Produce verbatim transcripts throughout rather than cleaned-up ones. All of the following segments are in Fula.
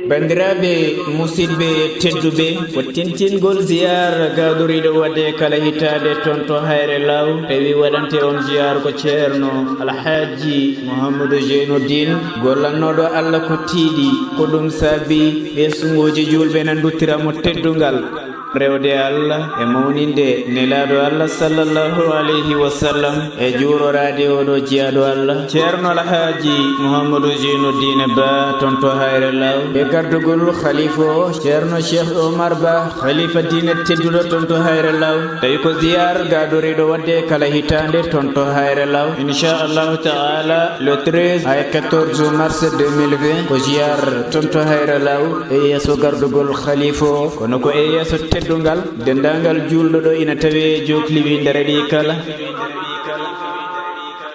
Banndiraaɓe musidɓe tedduɓe, ko tintingol ziyaara gaadoriiɗo waɗde kala hitaande toon to Hayre Law. Tawi waɗante on ziyaara ko Ceerno Alhaaji Mouhamadou Zeynoudine, gollannooɗo Allah ko tiiɗi. Ko ɗum saabi ɓesnguuji juulɓe na nduttira mo teddungal. Rewde Allah e mawninde Nelaaɗo Allah sallallahu alayhi wa sallam e juuroraade oɗo jiyaaɗo Allah, Ceerno Alhaaji Mouhamadou Zeynoudine Ba toon to Hayre Law, e gardugol khalifa o, Ceerno Cheikh Omar Ba, khalifa diine tedduɗo toon to Hayre Law. Tawi ko ziyaar gaadoriiɗo waɗde kala hitaande toon to Hayre Law. Inchallahu taala, le treize à quatorze mars deux mille vingt, ko ziyaar toon to Hayre Law e yeeso gardugol khalifa o, kono ko e yeeso teddungal. Denndaangal juulɗo ɗo ina tawee e jookli winndere ɗi kala.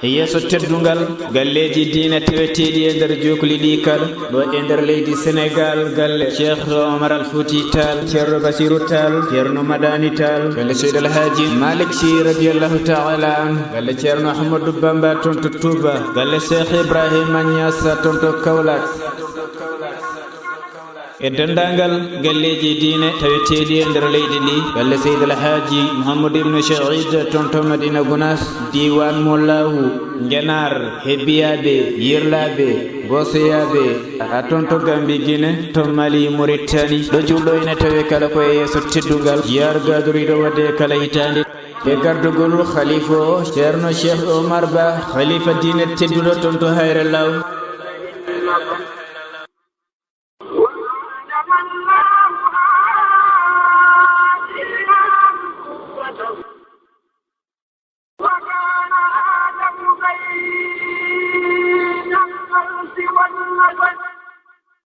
E yeeso teddungal galleeji diine taweteeɗi e nder jookli ɗi kala. Ɗo e nder leydi Senegaal, galle Cheikh Omar Al Fouti Tall, Ceerno Basiru Tall, Ceerno Madani Tall, galle Seydi Alhaaji Malick Sy radiyallahu taala anhu, galle Ceerno Ahmadou Bamba toon to Touba, galle Cheikh Ibrahima Niass toon to Kaolack. E denndaangal galleeji diine taweteeɗi e nder leydi ndi, galle Seydi Alhaaji Mouhamadou Ibn Saïd toon to Madina Gounass, diiwaan mo Laawu, Ngenaar, Hebbiyaaɓe, Yirlaaɓe, Boosoyaaɓe, haa toon to Gammbi, Gine, to Mali, Mauritanie, ɗo juulɗo ina tawee kala ko e yeeso teddungal, ziyaar gaadoriiɗo waɗde kala hitaande. E gardugol khalifa o, Ceerno Cheikh Omar Ba, khalifa diine tedduɗo toon to Hayre Law. وكان آدم بين الفرش والنفس.